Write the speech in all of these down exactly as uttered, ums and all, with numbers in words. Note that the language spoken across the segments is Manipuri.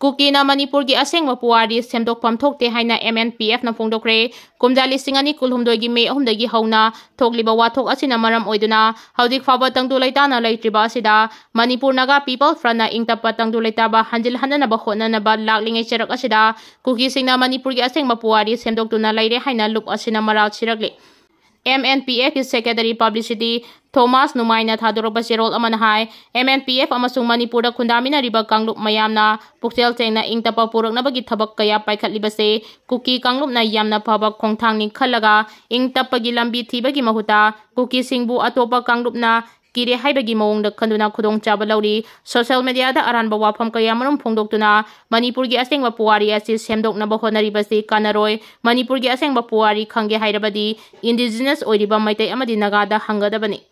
ꯀꯨꯀꯤꯅ ꯃꯅꯤꯄꯨꯔꯒꯤ ꯑꯁꯦꯡꯕ ꯄꯨꯋꯥꯔꯤ ꯁꯦꯝꯗꯣꯛꯐꯝ ꯊꯣꯛꯇꯦ ꯍꯥꯏꯅ M N P F ꯅ ꯐꯣꯡꯗꯣꯛꯈ꯭ꯔꯦ꯫ ꯀꯨꯝꯖꯥ ꯂꯤꯁꯤꯡ ꯑꯅꯤ ꯀꯨꯟꯍꯨꯝꯗꯣꯏꯒꯤ ꯃꯦ ꯑꯍꯨꯝꯗꯒꯤ ꯍꯧꯅ ꯊꯣꯛꯂꯤꯕ ꯋꯥꯊꯣꯛ ꯑꯁꯤꯅ ꯃꯔꯝ ꯑꯣꯏꯗꯨꯅ ꯍꯧꯖꯤꯛ ꯐꯥꯎꯕ ꯇꯪꯗꯨ ꯂꯩꯇꯥꯅ ꯂꯩꯇ꯭ꯔꯤꯕ ꯑꯁꯤꯗ ꯃꯅꯤꯄꯨꯔ ꯅꯥꯒꯥ ꯄꯤꯄꯜꯁ ꯐ꯭ꯔꯟꯠꯅ ꯏꯪ ꯇꯞꯄ ꯇꯪꯗꯨ ꯂꯩꯇꯥꯕ ꯍꯟꯖꯤꯜꯍꯟꯅꯅꯕ ꯍꯣꯠꯅꯅꯕ ꯂꯥꯛꯂꯤꯉꯩ ꯆꯔꯛ ꯑꯁꯤꯗ ꯀꯨꯀꯤꯁꯤꯡꯅ ꯃꯅꯤꯄꯨꯔꯒꯤ ꯑꯁꯦꯡꯕ ꯄꯨꯋꯥꯔꯤ ꯁꯦꯝꯗꯣꯛꯇꯨꯅ ꯂꯩꯔꯦ ꯍꯥꯏꯅ ꯂꯨꯞ ꯑꯁꯤꯅ ꯃꯔꯥꯜ ꯁꯤꯔꯛꯂꯤ꯫ M N P F ꯀꯤ Secretary Publicity ꯊꯣꯃꯥꯁ ꯅꯨꯃꯥꯏꯅ ꯊꯥꯗꯣꯔꯛꯄ ꯆꯦꯔꯣꯜ ꯑꯃꯅ ꯍꯥꯏ, M N P F ꯑꯃꯁꯨꯡ ꯃꯅꯤꯄꯨꯔꯗ ꯈꯨꯟꯗꯥꯃꯤꯟꯅꯔꯤꯕ ꯀꯥꯡꯂꯨꯞ ꯃꯌꯥꯝꯅ ꯄꯨꯛꯆꯦꯜ ꯁꯦꯡꯅ ꯏꯪ ꯇꯞꯄ ꯄꯨꯔꯛꯅꯕꯒꯤ ꯊꯕꯛ ꯀꯌꯥ ꯄꯥꯏꯈꯠꯂꯤꯕꯁꯦ ꯀꯨꯀꯤ ꯀꯥꯡꯂꯨꯞꯅ ꯌꯥꯝꯅ ꯐꯕ ꯈꯣꯡꯊꯥꯡꯅꯤ ꯈꯜꯂꯒ ꯏꯪ ꯇꯞꯄꯒꯤ ꯂꯝꯕꯤ ꯊꯤꯕꯒꯤ ꯃꯍꯨꯠꯇ ꯀꯨꯀꯤꯁꯤꯡꯕꯨ ꯑꯇꯣꯞꯄ ꯀꯥꯡꯂꯨꯞꯅ ꯀꯤꯔꯦ ꯍꯥꯏꯕꯒꯤ ꯃꯑꯣꯡꯗ ꯈꯟꯗꯨꯅ ꯈꯨꯗꯣꯡꯆꯥꯕ ꯂꯧꯔꯤ꯫ Social media ꯗ ꯑꯔꯥꯟꯕ ꯋꯥꯐꯝ ꯀꯌꯥꯃꯔꯨꯝ ꯐꯣꯡꯗꯣꯛꯇꯨꯅ ꯃꯅꯤꯄꯨꯔꯒꯤ ꯑꯁꯦꯡꯕ ꯄꯨꯋꯥꯔꯤ ꯑꯁꯤ ꯁꯦꯝꯗꯣꯛꯅꯕ ꯍꯣꯠꯅꯔꯤꯕꯁꯤ ꯀꯥꯟꯅꯔꯣꯏ꯫ ꯃꯅꯤꯄꯨꯔꯒꯤ ꯑꯁꯦꯡꯕ ꯄꯨꯋꯥꯔꯤ ꯈꯪꯒꯦ ꯍꯥꯏꯔꯕꯗꯤ indigenous ꯑꯣꯏꯔꯤꯕ ꯃꯩꯇꯩ ꯑꯃꯗꯤ ꯅꯥꯒꯥꯗ ꯍꯪꯒꯗꯕꯅꯤ꯫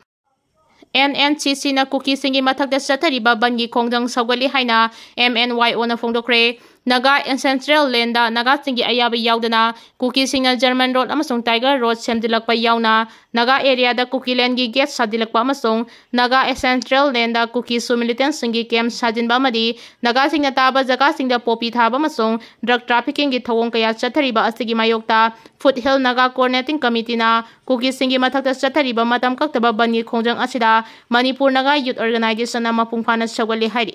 N N C C ꯅ ꯀꯨꯀꯤꯁꯤꯡꯒꯤ ꯃꯊꯛꯇ ꯆꯠꯊꯔꯤꯕ ꯕꯟꯒꯤ ꯈꯣꯡꯖꯪ ꯁꯧꯒꯠꯂꯤ ꯍꯥꯏꯅ M N Y O ꯅ ꯐꯣꯡꯗꯣꯛꯈ꯭ꯔꯦ꯫ ꯅꯥꯒꯥ Ancestral Land ꯗ ꯅꯥꯒꯥꯁꯤꯡꯒꯤ ꯑꯌꯥꯕ ꯌꯥꯎꯗꯅ ꯀꯨꯀꯤꯁꯤꯡꯅ German Road ꯑꯃꯁꯨꯡ Tiger Road ꯁꯦꯝꯖꯤꯜꯂꯛꯄ ꯌꯥꯎꯅ ꯅꯥꯒꯥ area ꯗ ꯀꯨꯀꯤꯂꯦꯟꯒꯤ gate ꯁꯥꯖꯤꯜꯂꯛꯄ ꯑꯃꯁꯨꯡ ꯅꯥꯒꯥ Ancestral Land ꯗ ꯀꯨꯀꯤꯁꯨ militant ꯁꯤꯡꯒꯤ camp ꯁꯥꯖꯤꯟꯕ ꯑꯃꯗꯤ ꯅꯥꯒꯥꯁꯤꯡꯅ ꯇꯥꯕ ꯖꯒꯥꯁꯤꯡꯗ poppy ꯊꯥꯕ ꯑꯃꯁꯨꯡ drug trafficking ꯒꯤ ꯊꯧꯑꯣꯡ ꯀꯌꯥ ꯆꯠꯊꯔꯤꯕ ꯑꯁꯤꯒꯤ ꯃꯥꯌꯣꯛꯇ Foothill Naga Coordinating Committee ꯅ ꯀꯨꯀꯤꯁꯤꯡꯒꯤ ꯃꯊꯛꯇ ꯆꯠꯊꯔꯤꯕ ꯃꯇꯝ ꯀꯛꯇꯕ ꯕꯟꯒꯤ ꯈꯣꯡꯖꯪ ꯑꯁꯤꯗ ꯃꯅꯤꯄꯨꯔ ꯅꯥꯒꯥ Youth Organization ꯅ ꯃꯄꯨꯡ ꯐꯥꯅ ꯁꯧꯒꯠꯂꯤ ꯍꯥꯏꯔꯤ꯫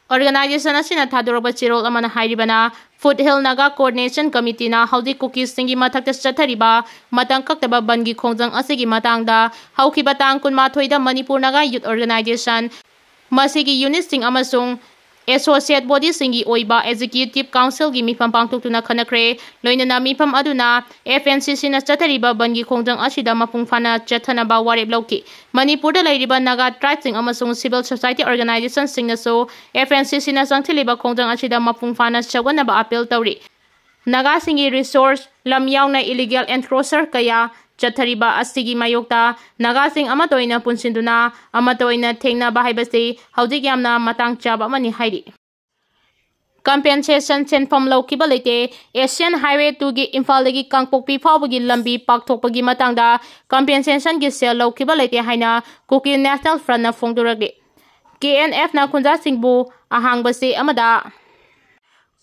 Organization ꯑꯁꯤꯅ ꯊꯥꯗꯣꯔꯛꯄ ꯆꯦꯔꯣꯜ ꯑꯃꯅ ꯍꯥꯏꯔꯤꯕꯅ, Foothill Naga Coordination Committee ꯅ ꯍꯧꯖꯤꯛ ꯀꯨꯀꯤꯁꯤꯡꯒꯤ ꯃꯊꯛꯇ ꯆꯠꯊꯔꯤꯕ ꯃꯇꯝ ꯀꯛꯇꯕ ꯕꯟꯒꯤ ꯈꯣꯡꯖꯪ ꯑꯁꯤꯒꯤ ꯃꯇꯥꯡꯗ ꯍꯧꯈꯤꯕ ꯇꯥꯡ ꯀꯨꯟꯃꯥꯊꯣꯏꯗ ꯃꯅꯤꯄꯨꯔ ꯅꯥꯒꯥ Youth Organization, ꯃꯁꯤꯒꯤ unit ꯁꯤꯡ ꯑꯃꯁꯨꯡ associate body ꯁꯤꯡꯒꯤ ꯑꯣꯏꯕ Executive Council ꯒꯤ ꯃꯤꯐꯝ ꯄꯥꯡꯊꯣꯛꯇꯨꯅ ꯈꯟꯅꯈ꯭ꯔꯦ꯫ ꯂꯣꯏꯅꯅ ꯃꯤꯐꯝ ꯑꯗꯨꯅ F N C C ꯅ ꯆꯠꯊꯔꯤꯕ ꯕꯟꯒꯤ ꯈꯣꯡꯖꯪ ꯑꯁꯤꯗ ꯃꯄꯨꯡ ꯐꯥꯅ ꯆꯠꯊꯅꯕ ꯋꯥꯔꯦꯞ ꯂꯧꯈꯤ꯫ ꯃꯅꯤꯄꯨꯔꯗ ꯂꯩꯔꯤꯕ ꯅꯥꯒꯥ tribe ꯁꯤꯡ ꯑꯃꯁꯨꯡ civil society organization ꯁꯤꯡꯅꯁꯨ F N C C ꯅ ꯆꯪꯁꯤꯜꯂꯤꯕ ꯈꯣꯡꯖꯪ ꯑꯁꯤꯗ ꯃꯄꯨꯡ ꯐꯥꯅ ꯁꯧꯒꯠꯅꯕ appeal ꯇꯧꯔꯤ꯫ ꯅꯥꯒꯥꯁꯤꯡꯒꯤ resource, ꯂꯝ ꯌꯥꯎꯅ illegal encroacher ꯀꯌꯥ ꯆꯠꯊꯔꯤꯕ ꯑꯁꯤꯒꯤ ꯃꯥꯌꯣꯛꯇ ꯅꯥꯒꯥꯁꯤꯡ ꯑꯃꯠꯇ ꯑꯣꯏꯅ ꯄꯨꯟꯁꯤꯟꯗꯨꯅ ꯑꯃꯠꯇ ꯑꯣꯏꯅ ꯊꯦꯡꯅꯕ ꯍꯥꯏꯕꯁꯤ ꯍꯧꯖꯤꯛ ꯌꯥꯝꯅ ꯃꯇꯥꯡ ꯆꯥꯕ ꯑꯃꯅꯤ ꯍꯥꯏꯔꯤ꯫ Compensation ꯁꯦꯟꯐꯝ ꯂꯧꯈꯤꯕ ꯂꯩꯇꯦ꯫ Asian Highway two ꯒꯤ ꯏꯝꯐꯥꯜꯗꯒꯤ ꯀꯥꯡꯄꯣꯛꯄꯤ ꯐꯥꯎꯕꯒꯤ ꯂꯝꯕꯤ ꯄꯥꯛꯊꯣꯛꯄꯒꯤ ꯃꯇꯥꯡꯗ compensation ꯒꯤ ꯁꯦꯜ ꯂꯧꯈꯤꯕ ꯂꯩꯇꯦ ꯍꯥꯏꯅ Kuki National Front ꯅ ꯐꯣꯡꯗꯣꯔꯛꯂꯤ꯫ K N F ꯅ ꯈꯨꯟꯖꯥꯁꯤꯡꯕꯨ ꯑꯍꯥꯡꯕ ꯆꯦ ꯑꯃꯗ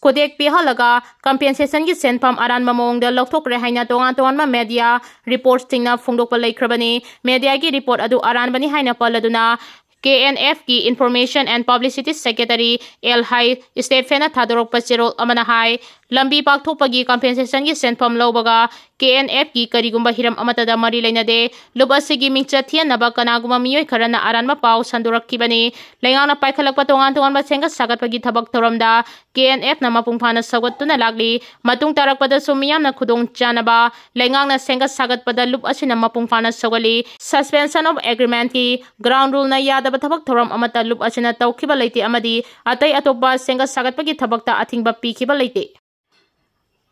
ꯈꯨꯗꯦꯛ ꯄꯤꯍꯜꯂꯒ compensationꯒꯤ ꯁꯦꯟꯐꯝ ꯑꯔꯥꯟꯕ ꯃꯑꯣꯡꯗ ꯂꯧꯊꯣꯛꯈ꯭ꯔꯦ ꯍꯥꯏꯅ ꯇꯣꯉꯥꯟ ꯇꯣꯉꯥꯟꯕ media reportꯁꯤꯡꯅ ꯐꯣꯡꯗꯣꯛꯄ ꯂꯩꯈ꯭ꯔꯕꯅꯤ꯫ Mediaꯒꯤ report ꯑꯗꯨ ꯑꯔꯥꯟꯕꯅꯤ ꯍꯥꯏꯅ ꯄꯜꯂꯗꯨꯅ KNFꯀꯤ Information and Publicity Secretary L Hai Stephenꯅ ꯊꯥꯗꯣꯔꯛꯄ ꯆꯦꯔꯣꯜ ꯑꯃꯅ ꯍꯥꯏ, ꯂꯝꯕꯤ ꯄꯥꯛꯊꯣꯛꯄꯒꯤ compensationꯒꯤ ꯁꯦꯟꯐꯝ ꯂꯧꯕꯒ KNFꯀꯤ ꯀꯔꯤꯒꯨꯝꯕ ꯍꯤꯔꯝ ꯑꯃꯠꯇꯗ ꯃꯔꯤ ꯂꯩꯅꯗꯦ꯫ ꯂꯨꯞ ꯑꯁꯤꯒꯤ ꯃꯤꯡꯆꯠ ꯊꯤꯍꯟꯅꯕ ꯀꯅꯥꯒꯨꯝꯕ ꯃꯤꯑꯣꯏ ꯈꯔꯅ ꯑꯔꯥꯟꯕ ꯄꯥꯎ ꯁꯟꯗꯣꯔꯛꯈꯤꯕꯅꯤ꯫ ꯂꯩꯉꯥꯛꯅ ꯄꯥꯏꯈꯠꯂꯛꯄ ꯇꯣꯉꯥꯟ ꯇꯣꯉꯥꯟꯕ ꯁꯦꯝꯒꯠ ꯁꯥꯒꯠꯄꯒꯤ ꯊꯕꯛ ꯊꯧꯔꯝꯗ KNFꯅ ꯃꯄꯨꯡ ꯐꯥꯅ ꯁꯧꯒꯠꯇꯨꯅ ꯂꯥꯛꯂꯤ꯫ ꯃꯇꯨꯡ ꯇꯥꯔꯛꯄꯗꯁꯨ ꯃꯤꯌꯥꯝꯅ ꯈꯨꯗꯣꯡ ꯆꯥꯅꯕ ꯂꯩꯉꯥꯛꯅ ꯁꯦꯝꯒꯠ ꯁꯥꯒꯠꯄꯗ ꯂꯨꯞ ꯑꯁꯤꯅ ꯃꯄꯨꯡ ꯐꯥꯅ ꯁꯧꯒꯠꯂꯤ꯫ Suspension of Agreementꯀꯤ ground ruleꯅ ꯌꯥꯗꯕ ꯊꯕꯛ ꯊꯧꯔꯝ ꯑꯃꯠꯇ ꯂꯨꯞ ꯑꯁꯤꯅ ꯇꯧꯈꯤꯕ ꯂꯩꯇꯦ ꯑꯃꯗꯤ ꯑꯇꯩ ꯑꯇꯣꯞꯄ ꯁꯦꯝꯒꯠ ꯁꯥꯒꯠꯄꯒꯤ ꯊꯕꯛꯇ ꯑꯊꯤꯡꯕ ꯄꯤꯈꯤꯕ ꯂꯩꯇꯦ꯫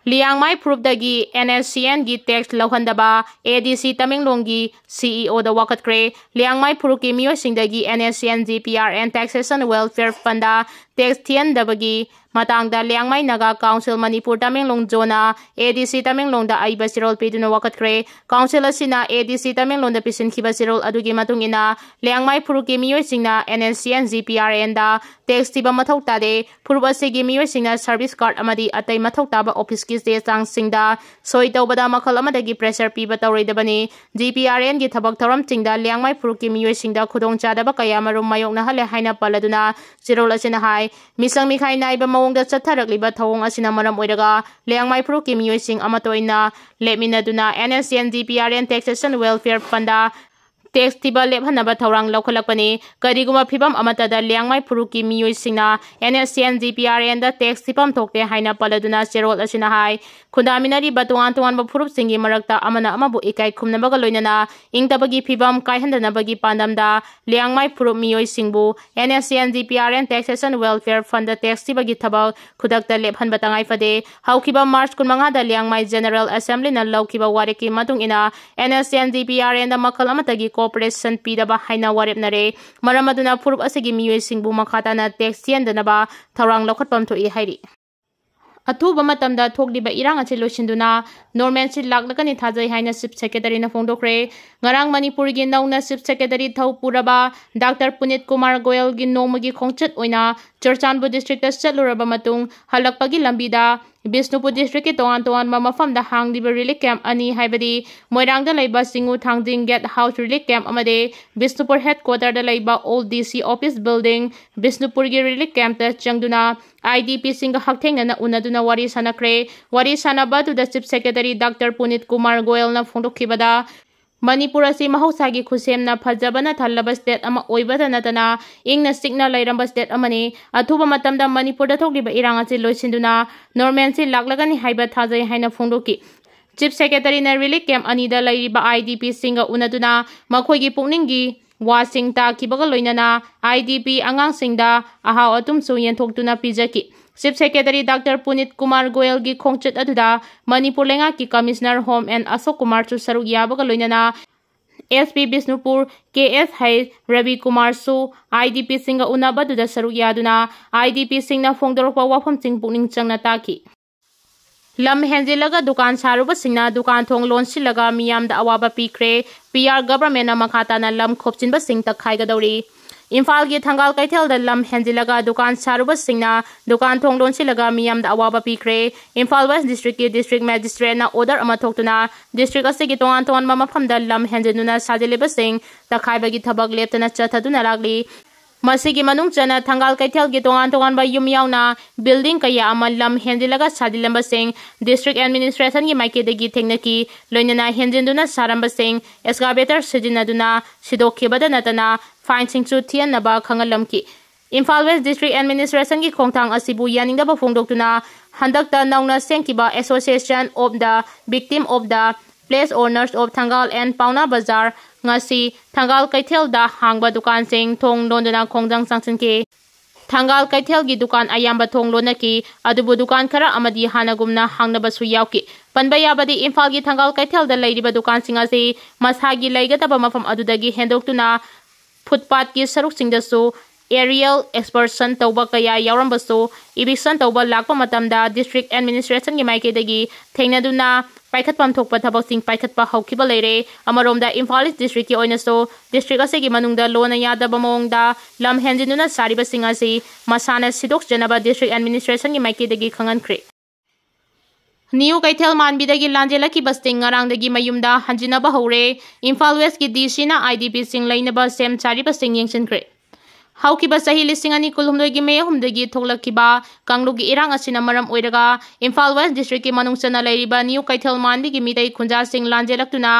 ꯂꯤꯌꯥꯡꯃꯥꯏ ꯐꯨꯔꯨꯞꯇꯒꯤ NSCNꯒꯤ tax ꯂꯧꯍꯟꯗꯕ ADC ꯇꯃꯦꯡꯂꯣꯡꯒꯤ CEOꯗ ꯋꯥꯀꯠꯈ꯭ꯔꯦ꯫ ꯂꯤꯌꯥꯡꯃꯥꯏ ꯐꯨꯔꯨꯞꯀꯤ ꯃꯤꯑꯣꯏꯁꯤꯡꯗꯒꯤ NSCN GPRN Taxation Welfare Fundꯗ tax ꯊꯤꯍꯟꯗꯕꯒꯤ ꯃꯇꯥꯡꯗ ꯂꯤꯌꯥꯡꯃꯥꯏ ꯅꯥꯒꯥ Council ꯃꯅꯤꯄꯨꯔ ꯇꯃꯦꯡꯂꯣꯡ ꯖꯣꯟꯅ ADC ꯇꯃꯦꯡꯂꯣꯡꯗ ꯑꯏꯕ ꯆꯦꯔꯣꯜ ꯄꯤꯗꯨꯅ ꯋꯥꯀꯠꯈ꯭ꯔꯦ꯫ Council ꯑꯁꯤꯅ ADC ꯇꯃꯦꯡꯂꯣꯡꯗ ꯄꯤꯁꯤꯟꯈꯤꯕ ꯆꯦꯔꯣꯜ ꯑꯗꯨꯒꯤ ꯃꯇꯨꯡ ꯏꯟꯅ, ꯂꯤꯌꯥꯡꯃꯥꯏ ꯐꯨꯔꯨꯞꯀꯤ ꯃꯤꯑꯣꯏꯁꯤꯡꯅ NSCN GPRNꯗ tax ꯊꯤꯕ ꯃꯊꯧ ꯇꯥꯗꯦ꯫ ꯐꯨꯔꯨꯞ ꯑꯁꯤꯒꯤ ꯃꯤꯑꯣꯏꯁꯤꯡꯅ service card ꯑꯃꯗꯤ ꯑꯇꯩ ꯃꯊꯧ ꯇꯥꯕ officeꯀꯤ ꯆꯦ ꯆꯥꯡꯁꯤꯡꯗ ꯁꯣꯏ ꯇꯧꯕꯗ ꯃꯈꯜ ꯑꯃꯗꯒꯤ pressure ꯄꯤꯕ ꯇꯧꯔꯣꯏꯗꯕꯅꯤ꯫ GPRNꯒꯤ ꯊꯕꯛ ꯊꯧꯔꯝꯁꯤꯡꯗ ꯂꯤꯌꯥꯡꯃꯥꯏ ꯐꯨꯔꯨꯞꯀꯤ ꯃꯤꯑꯣꯏꯁꯤꯡꯗ ꯈꯨꯗꯣꯡꯆꯥꯗꯕ ꯀꯌꯥ ꯃꯔꯨꯝ ꯃꯥꯌꯣꯛꯅꯍꯜꯂꯦ ꯍꯥꯏꯅ ꯄꯜꯂꯗꯨꯅ ꯆꯦꯔꯣꯜ ꯑꯁꯤꯅ ꯍꯥꯏ, ꯃꯤꯆꯪ ꯃꯤꯈꯥꯏ ꯅꯥꯏꯕ ꯃꯑꯣꯡꯗ ꯆꯠꯊꯔꯛꯂꯤꯕ ꯊꯧꯑꯣꯡ ꯑꯁꯤꯅ ꯃꯔꯝ ꯑꯣꯏꯔꯒ ꯂꯤꯌꯥꯡꯃꯥꯏ ꯐꯨꯔꯨꯞꯀꯤ ꯃꯤꯑꯣꯏꯁꯤꯡ ꯑꯃꯠꯇ ꯑꯣꯏꯅ ꯂꯦꯞꯃꯤꯟꯅꯗꯨꯅ NSCN GPRN Taxation Welfare Fundꯗ tax ꯊꯤꯕ ꯂꯦꯞꯍꯟꯅꯕ ꯊꯧꯔꯥꯡ ꯂꯧꯈꯠꯂꯛꯄꯅꯤ꯫ ꯀꯔꯤꯒꯨꯝꯕ ꯐꯤꯚꯝ ꯑꯃꯠꯇꯗ ꯂꯤꯌꯥꯡꯃꯥꯏ ꯐꯨꯔꯨꯞꯀꯤ ꯃꯤꯑꯣꯏꯁꯤꯡꯅ NSCN GPRNꯗ tax ꯊꯤꯐꯝ ꯊꯣꯛꯇꯦ ꯍꯥꯏꯅ ꯄꯜꯂꯗꯨꯅ ꯆꯦꯔꯣꯜ ꯑꯁꯤꯅ ꯍꯥꯏ, ꯈꯨꯟꯗꯥꯃꯤꯟꯅꯔꯤꯕ ꯇꯣꯉꯥꯟ ꯇꯣꯉꯥꯟꯕ ꯐꯨꯔꯨꯞꯁꯤꯡꯒꯤ ꯃꯔꯛꯇ ꯑꯃꯅ ꯑꯃꯕꯨ ꯏꯀꯥꯏ ꯈꯨꯝꯅꯕꯒ ꯂꯣꯏꯅꯅ ꯏꯪꯇꯞꯄꯒꯤ ꯐꯤꯚꯝ ꯀꯥꯏꯍꯟꯗꯅꯕꯒꯤ ꯄꯥꯟꯗꯝꯗ ꯂꯤꯌꯥꯡꯃꯥꯏ ꯐꯨꯔꯨꯞ ꯃꯤꯑꯣꯏꯁꯤꯡꯕꯨ NSCN GPRN Taxation Welfare Fundꯗ tax ꯊꯤꯕꯒꯤ ꯊꯕꯛ ꯈꯨꯗꯛꯇ ꯂꯦꯞꯍꯟꯕ ꯇꯉꯥꯏ ꯐꯗꯦ꯫ ꯍꯧꯈꯤꯕ March ꯀꯨꯟꯃꯉꯥꯗ ꯂꯤꯌꯥꯡꯃꯥꯏ General Assemblyꯅ ꯂꯧꯈꯤꯕ ꯋꯥꯔꯦꯞꯀꯤ ꯃꯇꯨꯡ ꯏꯟꯅ NSCN GPRNꯗ ꯃꯈꯜ ꯑꯃꯠꯇꯒꯤ cooperation ꯄꯤꯗꯕ ꯍꯥꯏꯅ ꯋꯥꯔꯦꯞꯅꯔꯦ꯫ ꯃꯔꯝ ꯑꯗꯨꯅ ꯐꯨꯔꯨꯞ ꯑꯁꯤꯒꯤ ꯃꯤꯑꯣꯏꯁꯤꯡꯕꯨ ꯃꯈꯥ ꯇꯥꯅ tax ꯊꯤꯍꯟꯗꯅꯕ ꯊꯧꯔꯥꯡ ꯂꯧꯈꯠꯐꯝ ꯊꯣꯛꯏ ꯍꯥꯏꯔꯤ꯫ ꯑꯊꯨꯕ ꯃꯇꯝꯗ ꯊꯣꯛꯂꯤꯕ ꯏꯔꯥꯡ ꯑꯁꯤ ꯂꯣꯏꯁꯤꯟꯗꯨꯅ normalcy ꯂꯥꯛꯂꯒꯅꯤ ꯊꯥꯖꯩ ꯍꯥꯏꯅ Chief Secretaryꯅ ꯐꯣꯡꯗꯣꯛꯈ꯭ꯔꯦ꯫ ꯉꯔꯥꯡ ꯃꯅꯤꯄꯨꯔꯒꯤ ꯅꯧꯅ Chief Secretary ꯊꯧ ꯄꯨꯔꯕ Doctor Puneet Kumar Goelꯒꯤ ꯅꯣꯡꯃꯒꯤ ꯈꯣꯡꯆꯠ ꯑꯣꯏꯅ ꯆꯨꯔꯆꯥꯟꯄꯨꯔ districtꯇ ꯆꯠꯂꯨꯔꯕ ꯃꯇꯨꯡ ꯍꯜꯂꯛꯄꯒꯤ ꯂꯝꯕꯤꯗ ꯕꯤꯁꯅꯨꯄꯨꯔ districtꯀꯤ ꯇꯣꯉꯥꯟ ꯇꯣꯉꯥꯟꯕ ꯃꯐꯝꯗ ꯍꯥꯡꯂꯤꯕ relief camp ꯑꯅꯤ, ꯍꯥꯏꯕꯗꯤ ꯃꯣꯏꯔꯥꯡꯗ ꯂꯩꯕ ꯆꯤꯡꯉꯨ ꯊꯥꯡꯖꯤꯡ Guest House relief camp ꯑꯃꯗꯤ ꯕꯤꯁꯅꯨꯄꯨꯔ headquarterꯗ ꯂꯩꯕ old DC office building, ꯕꯤꯁꯅꯨꯄꯨꯔꯒꯤ relief campꯇ ꯆꯪꯗꯨꯅ IDPꯁꯤꯡꯒ ꯍꯛꯊꯦꯡꯅꯅ ꯎꯅꯗꯨꯅ ꯋꯥꯔꯤ ꯁꯥꯟꯅꯈ꯭ꯔꯦ꯫ ꯋꯥꯔꯤ ꯁꯥꯟꯅꯕ ꯑꯗꯨꯗ Chief Secretary Doctor Puneet Kumar Goelꯅ ꯐꯣꯡꯗꯣꯛꯈꯤꯕꯗ, Manipur ꯑꯁꯤ ꯃꯍꯧꯁꯥꯒꯤ ꯈꯨꯠꯁꯦꯝꯅ ꯐꯖꯕꯅ ꯊꯜꯂꯕ state ꯑꯃ ꯑꯣꯏꯕꯇ ꯅꯠꯇꯅ ꯏꯪꯅ ꯆꯤꯛꯅ ꯂꯩꯔꯝꯕ state ꯑꯃꯅꯤ꯫ ꯑꯊꯨꯕ ꯃꯇꯝꯗ ꯃꯅꯤꯄꯨꯔꯗ ꯊꯣꯛꯂꯤꯕ ꯏꯔꯥꯡ ꯑꯁꯤ ꯂꯣꯏꯁꯤꯟꯗꯨꯅ normalcy ꯂꯥꯛꯂꯒꯅꯤ ꯍꯥꯏꯕ ꯊꯥꯖꯩ ꯍꯥꯏꯅ ꯐꯣꯡꯗꯣꯛꯈꯤ꯫ Chief Secretaryꯅ relief camp ꯑꯅꯤꯗ ꯂꯩꯔꯤꯕ IDPꯁꯤꯡꯒ ꯎꯅꯗꯨꯅ ꯃꯈꯣꯏꯒꯤ ꯄꯨꯛꯅꯤꯡꯒꯤ ꯋꯥꯁꯤꯡ ꯇꯥꯈꯤꯕꯒ ꯂꯣꯏꯅꯅ IDP ꯑꯉꯥꯡꯁꯤꯡꯗ ꯑꯍꯥꯎ ꯑꯊꯨꯝꯁꯨ ꯌꯦꯟꯊꯣꯛꯇꯨꯅ ꯄꯤꯖꯈꯤ꯫ Chief Secretary Doctor Puneet Kumar Goelꯒꯤ ꯈꯣꯡꯆꯠ ꯑꯗꯨꯗ ꯃꯅꯤꯄꯨꯔ ꯂꯩꯉꯥꯛꯀꯤ Commissioner Home N Ashok Kumarꯁꯨ ꯁꯔꯨꯛ ꯌꯥꯕꯒ ꯂꯣꯏꯅꯅ SP ꯕꯤꯁꯅꯨꯄꯨꯔ KSH ꯔꯕꯤ ꯀꯨꯃꯥꯔꯁꯨ IDPꯁꯤꯡꯒ ꯎꯅꯕꯗꯨꯗ ꯁꯔꯨꯛ ꯌꯥꯗꯨꯅ IDPꯁꯤꯡꯅ ꯐꯣꯡꯗꯣꯔꯛꯄ ꯋꯥꯐꯝꯁꯤꯡ ꯄꯨꯛꯅꯤꯡ ꯆꯪꯅ ꯇꯥꯈꯤ꯫ ꯂꯝ ꯍꯦꯟꯖꯤꯜꯂꯒ ꯗꯨꯀꯥꯟ ꯁꯥꯔꯨꯕꯁꯤꯡꯅ ꯗꯨꯀꯥꯟ ꯊꯣꯡ ꯂꯣꯟꯁꯤꯜꯂꯒ ꯃꯤꯌꯥꯝꯗ ꯑꯋꯥꯕ ꯄꯤꯈ꯭ꯔꯦ꯫ PR governmentꯅ ꯃꯈꯥ ꯇꯥꯅ ꯂꯝ ꯈꯣꯞꯆꯤꯟꯕꯁꯤꯡ ꯇꯛꯈꯥꯏꯒꯗꯧꯔꯤ꯫ ꯏꯝꯐꯥꯜꯒꯤ ꯊꯪꯒꯥꯜ ꯀꯩꯊꯦꯜꯗ ꯂꯝ ꯍꯦꯟꯖꯤꯜꯂꯒ ꯗꯨꯀꯥꯟ ꯁꯥꯔꯨꯕꯁꯤꯡꯅ ꯗꯨꯀꯥꯟ ꯊꯣꯡ ꯂꯣꯟꯁꯤꯜꯂꯒ ꯃꯤꯌꯥꯝꯗ ꯑꯋꯥꯕ ꯄꯤꯈ꯭ꯔꯦ꯫ ꯏꯝꯐꯥꯜ West districtꯀꯤ district magistrateꯅ order ꯑꯃ ꯊꯣꯛꯇꯨꯅ district ꯑꯁꯤꯒꯤ ꯇꯣꯉꯥꯟ ꯇꯣꯉꯥꯟꯕ ꯃꯐꯝꯗ ꯂꯝ ꯍꯦꯟꯖꯤꯟꯗꯨꯅ ꯁꯥꯖꯤꯜꯂꯤꯕꯁꯤꯡ ꯇꯛꯈꯥꯏꯕꯒꯤ ꯊꯕꯛ ꯂꯦꯞꯇꯅ ꯆꯠꯊꯗꯨꯅ ꯂꯥꯛꯂꯤ꯫ ꯃꯁꯤꯒꯤ ꯃꯅꯨꯡ ꯆꯟꯅ ꯊꯪꯒꯥꯜ ꯀꯩꯊꯦꯜꯒꯤ ꯇꯣꯉꯥꯟ ꯇꯣꯉꯥꯟꯕ ꯌꯨꯝ ꯌꯥꯎꯅ building ꯀꯌꯥ ꯑꯃ ꯂꯝ ꯍꯦꯟꯖꯤꯜꯂꯒ ꯁꯥꯖꯤꯜꯂꯝꯕꯁꯤꯡ district administrationꯒꯤ ꯃꯥꯏꯀꯩꯗꯒꯤ ꯊꯦꯡꯅꯈꯤ꯫ ꯂꯣꯏꯅꯅ ꯍꯦꯟꯖꯤꯟꯗꯨꯅ ꯁꯥꯔꯝꯕꯁꯤꯡ excavator ꯁꯤꯖꯤꯟꯅꯗꯨꯅ ꯁꯤꯗꯣꯛꯈꯤꯕꯗ ꯅꯠꯇꯅ fineꯁꯤꯡꯁꯨ ꯊꯤꯍꯟꯅꯕ ꯈꯪꯍꯜꯂꯝꯈꯤ꯫ ꯏꯝꯐꯥꯜ West district administrationꯒꯤ ꯈꯣꯡꯊꯥꯡ ꯑꯁꯤꯕꯨ ꯌꯥꯅꯤꯡꯗꯕ ꯐꯣꯡꯗꯣꯛꯇꯨꯅ ꯍꯟꯗꯛꯇ ꯅꯧꯅ ꯁꯦꯝꯈꯤꯕ Association of the Victim of the Place Owners of Thangal and Paona Bazar ꯉꯁꯤ ꯊꯪꯒꯥꯜ ꯀꯩꯊꯦꯜꯗ ꯍꯥꯡꯕ ꯗꯨꯀꯥꯟꯁꯤꯡ ꯊꯣꯡ ꯂꯣꯟꯗꯨꯅ ꯈꯣꯡꯖꯪ ꯆꯪꯁꯤꯟꯈꯤ꯫ ꯊꯪꯒꯥꯜ ꯀꯩꯊꯦꯜꯒꯤ ꯗꯨꯀꯥꯟ ꯑꯌꯥꯝꯕ ꯊꯣꯡ ꯂꯣꯟꯅꯈꯤ, ꯑꯗꯨꯕꯨ ꯗꯨꯀꯥꯟ ꯈꯔ ꯑꯃꯗꯤ ꯍꯥꯟꯅꯒꯨꯝꯅ ꯍꯥꯡꯅꯕꯁꯨ ꯌꯥꯎꯈꯤ꯫ ꯄꯟꯕ ꯌꯥꯕꯗꯤ ꯏꯝꯐꯥꯜꯒꯤ ꯊꯪꯒꯥꯜ ꯀꯩꯊꯦꯜꯗ ꯂꯩꯔꯤꯕ ꯗꯨꯀꯥꯟꯁꯤꯡ ꯑꯁꯤ ꯃꯁꯥꯒꯤ ꯂꯩꯒꯗꯕ ꯃꯐꯝ ꯑꯗꯨꯗꯒꯤ ꯍꯦꯟꯗꯣꯛꯇꯨꯅ footpathꯀꯤ ꯁꯔꯨꯛꯁꯤꯡꯗꯁꯨ aerial excavation ꯇꯧꯕ ꯀꯌꯥ ꯌꯥꯎꯔꯝꯕꯁꯨ, eviction ꯇꯧꯕ ꯂꯥꯛꯄ ꯃꯇꯝꯗ district administration ꯒꯤ ꯃꯥꯏꯀꯩꯗꯒꯤ ꯊꯦꯡꯅꯗꯨꯅ ꯄꯥꯏꯈꯠꯐꯝ ꯊꯣꯛꯄ ꯊꯕꯛꯁꯤꯡ ꯄꯥꯏꯈꯠꯄ ꯍꯧꯈꯤꯕ ꯂꯩꯔꯦ꯫ ꯑꯃꯔꯣꯝꯗ, ꯏꯝꯐꯥꯜ ꯏꯁ district ꯀꯤ ꯑꯣꯏꯅꯁꯨ district ꯑꯁꯤꯒꯤ ꯃꯅꯨꯡꯗ ꯂꯣꯟꯅ ꯌꯥꯗꯕ ꯃꯑꯣꯡꯗ ꯂꯝ ꯍꯦꯟꯖꯤꯟꯗꯨꯅ ꯁꯥꯔꯤꯕꯁꯤꯡ ꯑꯁꯤ ꯃꯁꯥꯅ ꯁꯤꯗꯣꯛꯆꯅꯕ district administration ꯒꯤ ꯃꯥꯏꯀꯩꯗꯒꯤ ꯈꯪꯍꯟꯈ꯭ꯔꯦ꯫ ꯅ꯭ꯌꯨ ꯀꯩꯊꯦꯜ ꯃꯥꯟꯕꯤꯗꯒꯤ ꯂꯥꯟꯖꯦꯜꯂꯛꯈꯤꯕꯁꯤꯡ ꯉꯔꯥꯡꯗꯒꯤ ꯃꯌꯨꯝꯗ ꯍꯟꯖꯤꯟꯅꯕ ꯍꯧꯔꯦ꯫ ꯏꯝꯐꯥꯜ ꯋꯦꯁꯀꯤ ꯗꯤ ꯁꯤꯅ ꯑꯥꯏ ꯗꯤ ꯄꯤꯁꯤꯡ ꯂꯩꯅꯕ ꯁꯦꯝ ꯁꯥꯔꯤꯕꯁꯤꯡ ꯌꯦꯡꯁꯤꯟꯈ꯭ꯔꯦ꯫ ꯍꯧꯈꯤꯕ ꯆꯍꯤ ꯂꯤꯁꯤꯡ ꯑꯅꯤ ꯀꯨꯟꯍꯨꯝꯗꯣꯏꯒꯤ ꯃꯦ ꯑꯍꯨꯝꯗꯒꯤ ꯊꯣꯛꯂꯛꯈꯤꯕ ꯀꯥꯡꯂꯨꯞꯀꯤ ꯏꯔꯥꯡ ꯑꯁꯤꯅ ꯃꯔꯝ ꯑꯣꯏꯔꯒ ꯏꯝꯐꯥꯜ ꯋꯦꯁ district ꯀꯤ ꯃꯅꯨꯡ ꯆꯟꯅ ꯂꯩꯔꯤꯕ ꯅ꯭ꯌꯨ ꯀꯩꯊꯦꯜ ꯃꯥꯟꯕꯤꯒꯤ ꯃꯤꯇꯩ ꯈꯨꯟꯖꯥꯁꯤꯡ ꯂꯥꯟꯖꯦꯜꯂꯛꯇꯨꯅ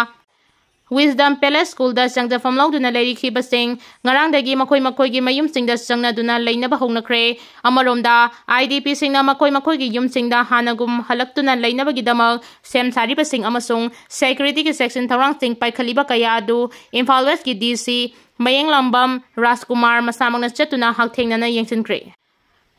Wisdom Palace School ꯗ ꯆꯪꯖꯐꯝ ꯂꯧꯗꯨꯅ ꯂꯩꯔꯤꯈꯤꯕꯁꯤꯡ ꯉꯔꯥꯡꯗꯒꯤ ꯃꯈꯣꯏ ꯃꯈꯣꯏꯒꯤ ꯃꯌꯨꯝꯁꯤꯡꯗ ꯆꯪꯅꯗꯨꯅ ꯂꯩꯅꯕ ꯍꯧꯅꯈ꯭ꯔꯦ꯫ ꯑꯃꯔꯣꯝꯗ, ꯑꯥꯏ ꯗꯤ ꯄꯤꯁꯤꯡꯅ ꯃꯈꯣꯏ ꯃꯈꯣꯏꯒꯤ ꯌꯨꯝꯁꯤꯡꯗ ꯍꯥꯟꯅꯒꯨꯝ ꯍꯜꯂꯛꯇꯨꯅ ꯂꯩꯅꯕꯒꯤꯗꯃꯛ ꯁꯦꯝ ꯁꯥꯔꯤꯕꯁꯤꯡ ꯑꯃꯁꯨꯡ security ꯒꯤ section ꯊꯧꯔꯥꯡꯁꯤꯡ ꯄꯥꯏꯈꯠꯂꯤꯕ ꯀꯌꯥ ꯑꯗꯨ ꯏꯝꯐꯥꯜ ꯋꯦꯁꯀꯤ ꯗꯤ ꯁꯤ ꯃꯌꯦꯡꯂꯝꯕꯝ ꯔꯥꯖꯀꯨꯃꯥꯔ ꯃꯁꯥꯃꯛꯅ ꯆꯠꯇꯨꯅ ꯍꯛꯊꯦꯡꯅꯅ ꯌꯦꯡꯁꯤꯟꯈ꯭ꯔꯦ꯫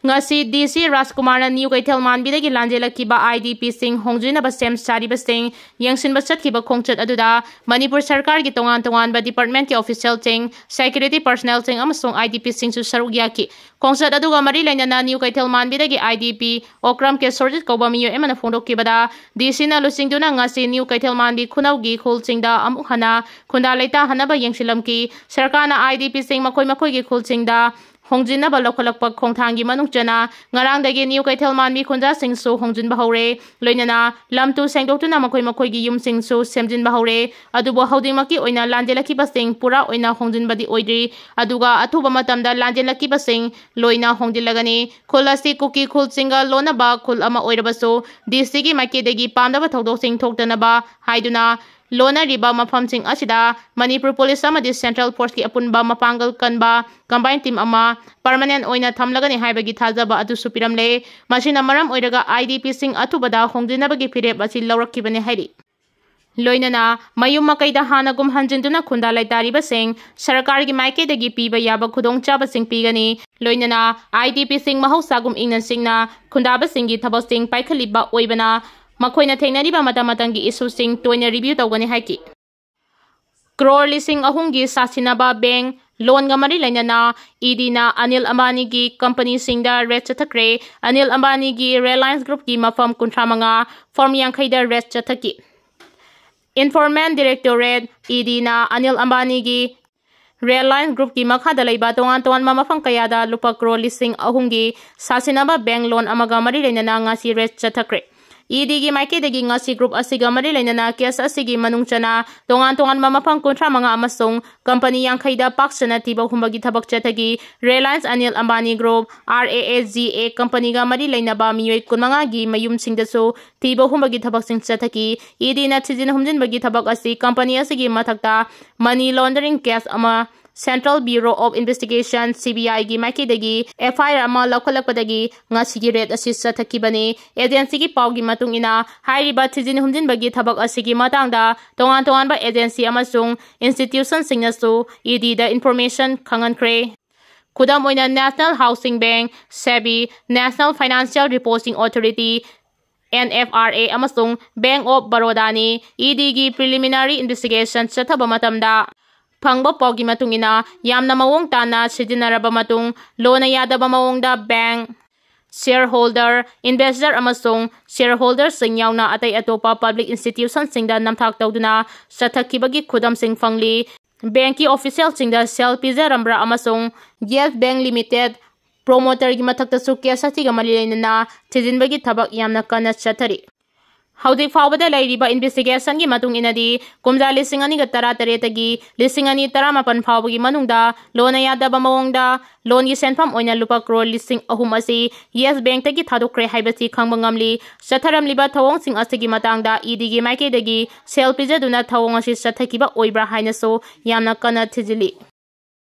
ꯉꯁꯤ ꯗꯤ ꯁꯤ ꯔꯥꯖꯀꯨꯃꯥꯔꯅ ꯅ꯭ꯌꯨ ꯀꯩꯊꯦꯜ ꯃꯥꯟꯕꯤꯗꯒꯤ ꯂꯥꯟꯖꯦꯜꯂꯛꯈꯤꯕ ꯑꯥꯏ ꯗꯤ ꯄꯤꯁꯤꯡ ꯍꯣꯡꯖꯤꯟꯅꯕ ꯁꯦꯝ ꯁꯥꯔꯤꯕꯁꯤꯡ ꯌꯦꯡꯁꯤꯟꯕ ꯆꯠꯈꯤꯕ ꯈꯣꯡꯆꯠ ꯑꯗꯨꯗ ꯃꯅꯤꯄꯨꯔ ꯁꯔꯀꯥꯔꯒꯤ ꯇꯣꯉꯥꯟ ꯇꯣꯉꯥꯟꯕ department ꯀꯤ official ꯁꯤꯡ, security personnel ꯁꯤꯡ ꯑꯃꯁꯨꯡ ꯑꯥꯏ ꯗꯤ ꯄꯤꯁꯤꯡꯁꯨ ꯁꯔꯨꯛ ꯌꯥꯈꯤ꯫ ꯈꯣꯡꯆꯠ ꯑꯗꯨꯒ ꯃꯔꯤ ꯂꯩꯅꯅ ꯅ꯭ꯌꯨ ꯀꯩꯊꯦꯜ ꯃꯥꯟꯕꯤꯗꯒꯤ ꯑꯥꯏ ꯗꯤ ꯄꯤ ꯑꯣꯀ꯭ꯔꯝ ꯀꯦ ꯁꯣꯔꯖꯤꯠ ꯀꯧꯕ ꯃꯤꯑꯣꯏ ꯑꯃꯅ ꯐꯣꯡꯗꯣꯛꯈꯤꯕꯗ, ꯗꯤ ꯁꯤꯅ ꯂꯨꯆꯤꯡꯗꯨꯅ ꯉꯁꯤ ꯅ꯭ꯌꯨ ꯀꯩꯊꯦꯜ ꯃꯥꯟꯕꯤ ꯈꯨꯅꯧꯒꯤ ꯈꯨꯜꯁꯤꯡꯗ ꯑꯃꯨꯛ ꯍꯟꯅ ꯈꯨꯟꯗꯥ ꯂꯩꯇꯥꯍꯟꯅꯕ ꯌꯦꯡꯁꯤꯜꯂꯝꯈꯤ꯫ ꯁꯔꯀꯥꯔꯅ ꯑꯥꯏ ꯗꯤ ꯄꯤꯁꯤꯡ ꯃꯈꯣꯏ ꯃꯈꯣꯏꯒꯤ ꯈꯨꯜꯁꯤꯡꯗ ꯍꯣꯡꯖꯤꯟꯅꯕ ꯂꯧꯈꯠꯂꯛꯄ ꯈꯣꯡꯊꯥꯡꯒꯤ ꯃꯅꯨꯡ ꯆꯟꯅ ꯉꯔꯥꯡꯗꯒꯤ ꯅ꯭ꯌꯨ ꯀꯩꯊꯦꯜ ꯃꯥꯟꯕꯤ ꯈꯨꯟꯖꯥꯁꯤꯡꯁꯨ ꯍꯣꯡꯖꯤꯟꯕ ꯍꯧꯔꯦ꯫ ꯂꯣꯏꯅꯅ ꯂꯝ ꯇꯨ ꯁꯦꯡꯗꯣꯛꯇꯨꯅ ꯃꯈꯣꯏ ꯃꯈꯣꯏꯒꯤ ꯌꯨꯝꯁꯤꯡꯁꯨ ꯁꯦꯝꯖꯤꯟꯕ ꯍꯧꯔꯦ꯫ ꯑꯗꯨꯕꯨ ꯍꯧꯖꯤꯛꯃꯛꯀꯤ ꯑꯣꯏꯅ ꯂꯥꯟꯖꯦꯜꯂꯛꯈꯤꯕꯁꯤꯡ ꯄꯨꯔꯥ ꯑꯣꯏꯅ ꯍꯣꯡꯖꯤꯟꯕꯗꯤ ꯑꯣꯏꯗ꯭ꯔꯤ꯫ ꯑꯗꯨꯒ ꯑꯊꯨꯕ ꯃꯇꯝꯗ ꯂꯥꯟꯖꯦꯜꯂꯛꯈꯤꯕꯁꯤꯡ ꯂꯣꯏꯅ ꯍꯣꯡꯖꯤꯜꯂꯒꯅꯤ꯫ ꯈꯨꯜ ꯑꯁꯤ ꯀꯨꯀꯤ ꯈꯨꯜꯁꯤꯡꯒ ꯂꯣꯟꯅꯕ ꯈꯨꯜ ꯑꯃ ꯑꯣꯏꯔꯕꯁꯨ, ꯗꯤ ꯁꯤꯒꯤ ꯃꯥꯏꯀꯩꯗꯒꯤ ꯄꯥꯝꯗꯕ ꯊꯧꯗꯣꯛꯁꯤꯡ ꯊꯣꯛꯇꯅꯕ ꯍꯥꯏꯗꯨꯅ ꯂꯣꯟꯅꯔꯤꯕ ꯃꯐꯝꯁꯤꯡ ꯑꯁꯤꯗ ꯃꯅꯤꯄꯨꯔ ꯄꯨꯂꯤꯁ ꯑꯃꯗꯤ central force ꯀꯤ ꯑꯄꯨꯟꯕ ꯃꯄꯥꯡꯒꯜ ꯀꯟꯕ combined team ꯑꯃ permanent ꯑꯣꯏꯅ ꯊꯝꯂꯒꯅꯤ ꯍꯥꯏꯕꯒꯤ ꯊꯥꯖꯕ ꯑꯗꯨꯁꯨ ꯄꯤꯔꯝꯂꯦ꯫ ꯃꯁꯤꯅ ꯃꯔꯝ ꯑꯣꯏꯔꯒ ꯑꯥꯏ ꯗꯤ ꯄꯤꯁꯤꯡ ꯑꯊꯨꯕꯗ ꯍꯣꯡꯖꯤꯟꯅꯕꯒꯤ ꯐꯤꯔꯦꯞ ꯑꯁꯤ ꯂꯧꯔꯛꯈꯤꯕꯅꯤ ꯍꯥꯏꯔꯤ꯫ ꯂꯣꯏꯅꯅ ꯃꯌꯨꯝ ꯃꯀꯩꯗ ꯍꯥꯟꯅꯒꯨꯝ ꯍꯟꯖꯤꯟꯗꯨꯅ ꯈꯨꯟꯗꯥ ꯂꯩꯇꯥꯔꯤꯕꯁꯤꯡ ꯁꯔꯀꯥꯔꯒꯤ ꯃꯥꯏꯀꯩꯗꯒꯤ ꯄꯤꯕ ꯌꯥꯕ ꯈꯨꯗꯣꯡꯆꯥꯕꯁꯤꯡ ꯄꯤꯒꯅꯤ꯫ ꯂꯣꯏꯅꯅ ꯑꯥꯏ ꯗꯤ ꯄꯤꯁꯤꯡ ꯃꯍꯧꯁꯥꯒꯨꯝ ꯏꯪꯅ ꯆꯤꯛꯅ ꯈꯨꯟꯗꯥꯕꯁꯤꯡꯒꯤ ꯊꯕꯛꯁꯤꯡ ꯄꯥꯏꯈꯠꯂꯤꯕ ꯑꯣꯏꯕꯅ, ꯃꯈꯣꯏꯅ ꯊꯦꯡꯅꯔꯤꯕ ꯃꯇꯝ ꯃꯇꯝꯒꯤ issue ꯁꯤꯡ ꯇꯣꯏꯅ review ꯇꯧꯒꯅꯤ ꯍꯥꯏꯈꯤ꯫ ꯀ꯭ꯔꯣꯔ ꯂꯤꯁꯤꯡ ꯑꯍꯨꯝꯒꯤ ꯁꯥꯁꯤꯟꯅꯕ ꯕꯦꯡ ꯂꯣꯟꯒ ꯃꯔꯤ ꯂꯩꯅꯅ ꯏ ꯗꯤꯅ ꯑꯅꯤꯜ ꯑꯝꯕꯥꯅꯤꯒꯤ ꯀꯝꯄꯅꯤꯁꯤꯡꯗ ꯔꯦꯗ ꯆꯠꯊꯈ꯭ꯔꯦ꯫ ꯑꯅꯤꯜ ꯑꯝꯕꯥꯅꯤꯒꯤ ꯔꯤꯂꯥꯌꯟꯁ ꯒ꯭ꯔꯨꯞꯀꯤ ꯃꯐꯝ ꯀꯨꯟꯊ꯭ꯔꯥ ꯃꯉꯥ, ꯐꯥꯔꯝ ꯌꯥꯡꯈꯩꯗ red ꯆꯠꯊꯈꯤ꯫ ꯏꯟꯐꯣꯔꯃꯦꯟ directorate, E ꯗꯤꯅ Anil ꯑꯝꯕꯥꯅꯤꯒꯤ Reliance ꯒ꯭ꯔꯨꯞꯀꯤ ꯃꯈꯥꯗ ꯂꯩꯕ ꯇꯣꯉꯥꯟ ꯇꯣꯉꯥꯟꯕ ꯃꯐꯝ ꯀꯌꯥꯗ ꯂꯨꯄꯥ ꯀ꯭ꯔꯣꯔ ꯂꯤꯁꯤꯡ ꯑꯍꯨꯝꯒꯤ ꯁꯥꯁꯤꯟꯅꯕ ꯕꯦꯡ ꯂꯣꯟ ꯑꯃꯒ ꯃꯔꯤ ꯂꯩꯅꯅ ꯉꯁꯤ ꯔꯦꯗ ꯆꯠꯊꯈ꯭ꯔꯦ꯫ ꯏ ꯗꯤꯒꯤ ꯃꯥꯏꯀꯩꯗꯒꯤ ꯉꯁꯤ ꯒ꯭ꯔꯨꯞ ꯑꯁꯤꯒ ꯃꯔꯤ ꯂꯩꯅꯅ ꯀꯦꯁ ꯑꯁꯤꯒꯤ ꯃꯅꯨꯡ ꯆꯟꯅ ꯇꯣꯉꯥꯟ ꯇꯣꯉꯥꯟꯕ ꯃꯐꯝ ꯀꯨꯟꯊ꯭ꯔꯥ ꯃꯉꯥ ꯑꯃꯁꯨꯡ ꯀꯝꯄꯅꯤ ꯌꯥꯡꯈꯩꯗ ꯄꯥꯛ ꯁꯟꯅ ꯊꯤꯕ ꯍꯨꯝꯕꯒꯤ ꯊꯕꯛ ꯆꯠꯊꯈꯤ꯫ Reliance Anil Ambani group, R A S G A, ꯀꯝꯄꯅꯤꯒ ꯃꯔꯤ ꯂꯩꯅꯕ ꯃꯤꯑꯣꯏ ꯀꯨꯟꯃꯉꯥꯒꯤ ꯃꯌꯨꯝꯁꯤꯡꯗꯁꯨ ꯊꯤꯕ ꯍꯨꯝꯕꯒꯤ ꯊꯕꯛꯁꯤꯡ ꯆꯠꯊꯈꯤ꯫ ꯏ ꯗꯤꯅ ꯊꯤꯖꯤꯟ ꯍꯨꯝꯖꯤꯟꯕꯒꯤ ꯊꯕꯛ ꯑꯁꯤ ꯀꯝꯄꯅꯤ ꯑꯁꯤꯒꯤ ꯃꯊꯛꯇ ꯃꯅꯤ ꯂꯣꯟꯗꯔꯤꯡ ꯀꯦꯁ ꯑꯃ Central Bureau of Investigation, C B ꯑꯥꯏꯒꯤ ꯃꯥꯏꯀꯩꯗꯒꯤ ꯑꯦꯐ ꯑꯥꯏ ꯑꯥꯔ ꯑꯃ ꯂꯧꯈꯠꯂꯛꯄꯗꯒꯤ ꯉꯁꯤꯒꯤ ꯔꯦꯗ ꯑꯁꯤ ꯆꯠꯊꯈꯤꯕꯅꯤ꯫ ꯑꯦꯖꯦꯟꯁꯤꯒꯤ ꯄꯥꯎꯒꯤ ꯃꯇꯨꯡ ꯏꯟꯅ, ꯍꯥꯏꯔꯤꯕ ꯊꯤꯖꯤꯟ ꯍꯨꯝꯖꯤꯟꯕꯒꯤ ꯊꯕꯛ ꯑꯁꯤꯒꯤ ꯃꯇꯥꯡꯗ ꯇꯣꯉꯥꯟ ꯇꯣꯉꯥꯟꯕ ꯑꯦꯖꯦꯟꯁꯤ ꯑꯃꯁꯨꯡ ꯏꯟꯁꯇꯤꯇ꯭ꯌꯨꯁꯟꯁꯤꯡꯅꯁꯨ ꯏ ꯗꯤꯗ ꯏꯟꯐꯣꯔꯃꯦꯁꯟ ꯈꯪꯍꯟꯈ꯭ꯔꯦ꯫ ꯈꯨꯗꯝ ꯑꯣꯏꯅ, National Housing Bank, SEBI, National Financial Reporting Authority, N F R A, ꯑꯃꯁꯨꯡ Bank of Barodaꯅꯤ꯫ ꯏ ꯗꯤꯒꯤ ꯄ꯭ꯔꯤꯂꯤꯃꯤꯅꯔꯤ ꯏꯟꯚꯦꯁꯇꯤꯒꯦꯁꯟ ꯆꯠꯊꯕ ꯃꯇꯝꯗ ꯐꯪꯕ ꯄꯥꯎꯒꯤ ꯃꯇꯨꯡ ꯏꯟꯅ, ꯌꯥꯝꯅ ꯃꯑꯣꯡ ꯇꯥꯅ ꯁꯤꯖꯤꯟꯅꯔꯕ ꯃꯇꯨꯡ, ꯂꯣꯟꯅ ꯌꯥꯗꯕ ꯃꯑꯣꯡꯗ ꯕꯦꯡ, ꯁꯤꯌꯔ ꯍꯣꯜꯗꯔ, ꯏꯟꯚꯦꯁꯇꯔ ꯑꯃꯁꯨꯡ ꯁꯤꯌꯔ ꯍꯣꯜꯗꯔꯁꯤꯡ ꯌꯥꯎꯅ ꯑꯇꯩ ꯑꯇꯣꯞꯄ ꯄꯕ꯭ꯂꯤꯛ ꯏꯟꯁꯇꯤꯇ꯭ꯌꯨꯁꯟꯁꯤꯡꯗ ꯅꯝꯊꯥꯛ ꯇꯧꯗꯨꯅ ꯆꯠꯊꯈꯤꯕꯒꯤ ꯈꯨꯗꯝꯁꯤꯡ ꯐꯪꯂꯤ꯫ ꯕꯦꯡꯀꯤ ꯑꯣꯐꯤꯁꯤꯌꯦꯜꯁꯤꯡꯗ ꯁꯦꯜ ꯄꯤꯖꯔꯝꯕ꯭ꯔꯥ ꯑꯃꯁꯨꯡ ꯌꯦꯁ ꯕꯦꯡ ꯂꯤꯃꯤꯇꯦꯠ ꯄ꯭ꯔꯣꯃꯣꯇꯔꯒꯤ ꯃꯊꯛꯇꯁꯨ ꯀꯦꯁ ꯑꯁꯤꯒ ꯃꯔꯤ ꯂꯩꯅꯅ ꯊꯤꯖꯤꯟꯕꯒꯤ ꯊꯕꯛ ꯌꯥꯝꯅ ꯀꯟꯅ ꯆꯠꯊꯔꯤ꯫ ꯍꯧꯖꯤꯛ ꯐꯥꯎꯕꯗ ꯂꯩꯔꯤꯕ ꯏꯟꯚꯦꯁꯇꯤꯒꯦꯁꯟꯒꯤ ꯃꯇꯨꯡ ꯏꯟꯅꯗꯤ, ꯀꯨꯝꯖꯥ ꯂꯤꯁꯤꯡ ꯑꯅꯤꯒ ꯇꯔꯥ ꯇꯔꯦꯠꯇꯒꯤ ꯂꯤꯁꯤꯡ ꯑꯅꯤ ꯇꯔꯥ ꯃꯥꯄꯟ ꯐꯥꯎꯕꯒꯤ ꯃꯅꯨꯡꯗ ꯂꯣꯟꯅ ꯌꯥꯗꯕ ꯃꯑꯣꯡꯗ ꯂꯣꯟꯒꯤ ꯁꯦꯟꯐꯝ ꯑꯣꯏꯅ ꯂꯨꯄꯥ ꯀ꯭ꯔꯣꯔ ꯂꯤꯁꯤꯡ ꯑꯍꯨꯝ ꯑꯁꯤ ꯌꯦꯁ ꯕꯦꯡꯛꯇꯒꯤ ꯊꯥꯗꯣꯛꯈ꯭ꯔꯦ ꯍꯥꯏꯕꯁꯤ ꯈꯪꯕ ꯉꯝꯂꯤ꯫ ꯆꯠꯊꯔꯝꯂꯤꯕ ꯊꯧꯑꯣꯡꯁꯤꯡ ꯑꯁꯤꯒꯤ ꯃꯇꯥꯡꯗ ꯏ ꯗꯤꯒꯤ ꯃꯥꯏꯀꯩꯗꯒꯤ ꯁꯦꯜ ꯄꯤꯖꯗꯨꯅ ꯊꯧꯑꯣꯡ ꯑꯁꯤ ꯆꯠꯊꯈꯤꯕ ꯑꯣꯏꯕ꯭ꯔꯥ ꯍꯥꯏꯅꯁꯨ ꯌꯥꯝꯅ ꯀꯟꯅ ꯊꯤꯖꯤꯜꯂꯤ꯫